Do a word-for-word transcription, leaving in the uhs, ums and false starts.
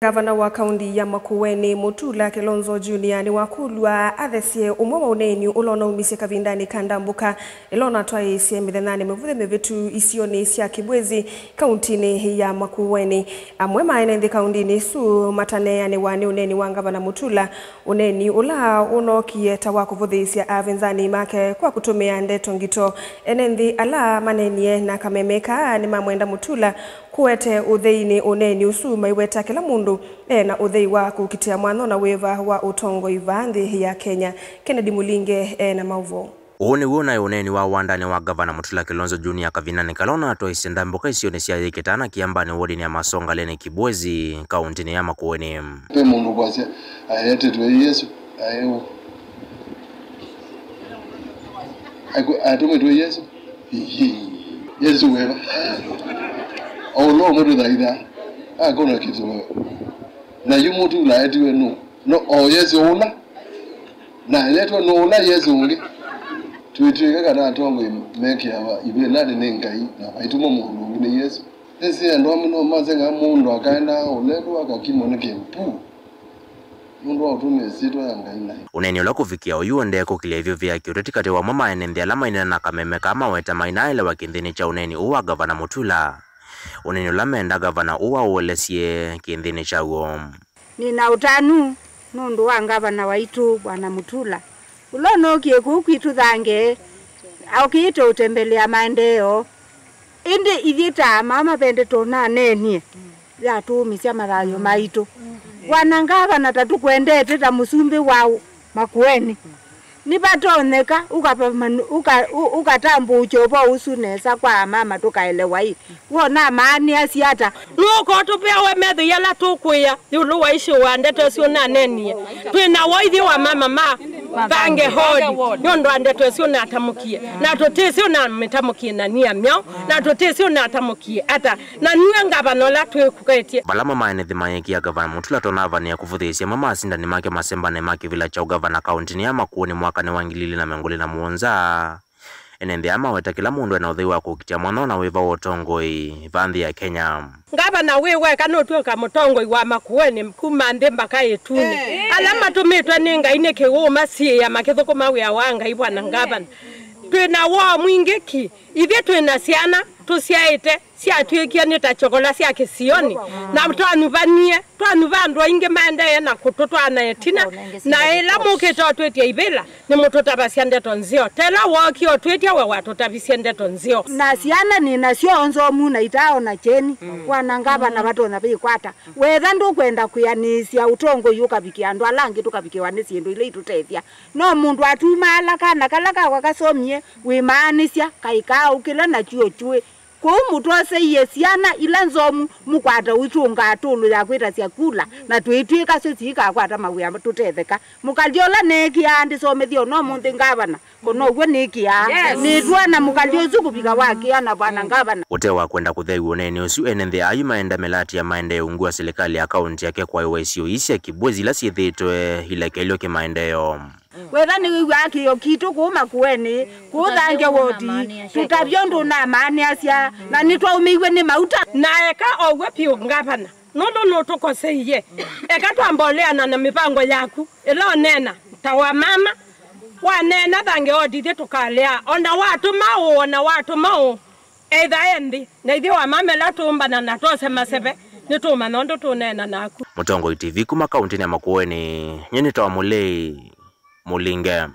Ngavana wa kaunti ya Makueni, Mutula Kilonzo Junior, nĩwakũlw'a athesye ũmwe wa ũneeni ũla ũnaumisye kavindanĩ ka ndambũka ĩla ũnatwaĩĩsye mĩthenyanĩ mĩvũthũ mĩvĩtu isionĩ sya Kibwezi, kauntinĩ ya Makueni. Amwe ma ene nthĩ kauntinĩ ĩsu mataneanĩwa nĩ ũneeni wa Ngavana Mutula, ũneeni ũla ũnookie ta wa kũvũthĩĩsya avĩnzani make kwa kũtũmĩa ndeto ngito. Ene nthĩ ala maneenie na kameme kaa nĩmamwenda Mutula kũete ũtheinĩ ũneeni ũsu, maiweta kĩla mũndũ e na ũthei wa kũkitĩa mwanya na wĩva wa ũtongoi vaa nthĩ ya Kenya. Kennedy Mulinge e na maũvoo. Ũũ nĩw'o ũnaĩ ũneeni wa wandanĩ wa Ngavana Mutula Kilonzo Junior kavindanĩ kala ũnatwaĩsye ndambũka isionĩ sya Yĩkĩtana Kĩambanĩ wodinĩ ya Masongaleni Kibwezi, kauntinĩ ya Makueni. Ve mũndũ kwasya, "Aetetwe Yesũ, aeũ." Aku-, atũmĩtwe Yesũ? Ĩĩ. Yesũ weva? O ũla ũmwe tũthaithaa. Akona kĩtu weva. Na yu Mutula etiwe nũ? No, o Yesũ ũla. Na aetetwe nũ ũla Yesũ ũngĩ? Twĩtw'ĩke kana atongoi mekĩawa ivĩlanĩ nĩ Ngai, na vaitũmwa mũndũ ũngĩ nĩ Yesũ. Nĩsĩ andũ amwe no maseng'a mũndũ akaendaa ũlelũ akakimwa nĩ kĩmpu nũndũ wa ũtũmĩa ĩsyĩtwa ya Ngai naĩ. Ũneeni ũla kũvikĩa oyu ũendee kũkĩlya ĩvyũvĩ ya kĩũteti katĩ wa amwe ma ene nthĩ ala maineena na kameme kaa maweta mainaelewa kĩnthĩnĩ kya ũneeni ũũ wa Ngavana Mutula. Ũneeni ũla menda Ngavana ũũ aũelesye kĩnthĩnĩ kyaw'o. Nĩ na ũtanu nũndũ wa Ngavana waitũ, Bwana Mutula, ũla ũnookie kũu kwitũ Thange, okĩte ũtembelea maendeeo. Ĩndĩ ithyĩ ta amama ve ndeto naneenie yatũũmĩsya mathayũ maitũ. Bwana Ngavana, ta tũkwendete ta mũsumbĩ wa Makueni. Nĩvatonyeka ũkavamanu-, ũka-, ũ-, ũkatambũũkya ũvoo ũsu nesa kwa amama tũkaelewa ĩ wonamaanĩasya ata. Nũũka ũtũvea we methoi ala tũkwĩa ĩũlũ wa icio wa ndeto isu ũnaneenie. Twĩ na woo ithyĩ wa mama ma Thange Hodi nĩ ũndũ wa ndeto isu ũnatamũkie, na tũtĩsĩ ũnamĩtamũkie na nia myaũ, na tũtĩsĩ ũnatamũkie ata. Na nue ngavana ũla twĩkũketye. Vala amwe ma ene nthĩ mayĩkĩa Ngavana Mutula tonavanĩa kũvũthĩĩsya amwe ma asindani make masembanĩ ma kĩvĩla kya ũngavana kauntinĩ ya Makueni mwakanĩ wa ngili ilĩ na mĩongo ĩlĩ na mũonza, ene nthĩ aa maweta kĩla mũndũ ena ũthei wa kũkitĩa mwanya na wĩva wa ũtongoi vaa nthĩ ya Kenya. Ngavana wĩ weka nũtw'ĩka mũtongoi wa Makueni kuma nthĩ mbaka ĩtunĩ. Ala matũmĩtwe nĩ Ngai nĩ kĩw'ũ masiĩĩa makĩthũkũma wĩa wa Ngai, Bwana Ngavana. Twĩ na woo mwingĩ ki. Ithyĩ twĩ na syana tũsyaĩte syatw'ĩkie nĩ ta kyokola sya kĩsionĩ, na twanyuvanie, twanyuva andũ aingĩ maendee na kũtũtwaa na ĩtina, na ĩla mũkĩte ũtwĩtya ivĩla, nĩmũtũtavasya ndeto nzeo. Tela wookie ũtwĩtya we watũtavisye ndeto nzeo. Na syana nĩ nasyo onzomu na itaaona kyeni, Bwana Ngavana, vatonya vĩkwata. Wetha ndũkwenda kwĩanĩĩsya ũtongoi ũkavikĩa andũ ala angĩ tũkavikĩwa nĩ syĩndũ ila itũtethya. No mũndũ atumaala kana kala kakwa kasomie wĩmaanĩsya kaĩ kaaũkĩla na kyũkyũĩ. Kwoou mũtwoseie syana ila nzomu mũkwata ũitũngaa tũlũ ya kwĩtasya kula, na twĩtw'ĩka syo siikakwata mawĩa tũtetheka. Mũkalyo ũla neekĩaa ndĩsomethie ona ũmũnthĩ ngavana, ko now'o nĩkĩaa. Yes. Nĩtwona mũkalyo ũsu kũvika wakĩa na Bwana Ngavana. Ũtee wa kwenda kũtheew'a ũneeni ũsu, ene nthĩ ayu maenda mĩlatĩ ya maendeeo ungu wa silikalĩ ya kaunti yake kwaĩwa isio ii sya Kibwezi ila syĩthĩĩtwe ilekelyo kĩmaendeeo. Wetha nĩwĩw'aa kĩĩo kitũ kũu Makueni, kũu Thange wodi, tũtavye ũndũ ũnamaanĩasya, na nĩtwaũmĩiw'e nĩ mauta. Na eka o w'o vyũ, ngavana, nũndũ nũtũkoseie. Eka twamboleana na mĩvango yaku ĩla ũneena ta wa mama, waneena Thange wodi ithyĩ tũkalea, o na watũma ũũ, o na watũma ũũ. Etha e nthĩ, na ithyĩ wamama ĩla tũũmbana na twose maseve, nĩtũũmanya ũndũ tũũneena naku. Mũtongoi T V kuma kauntinĩ ya Makueni, nyie nĩtawa Mũlei Mũlinge.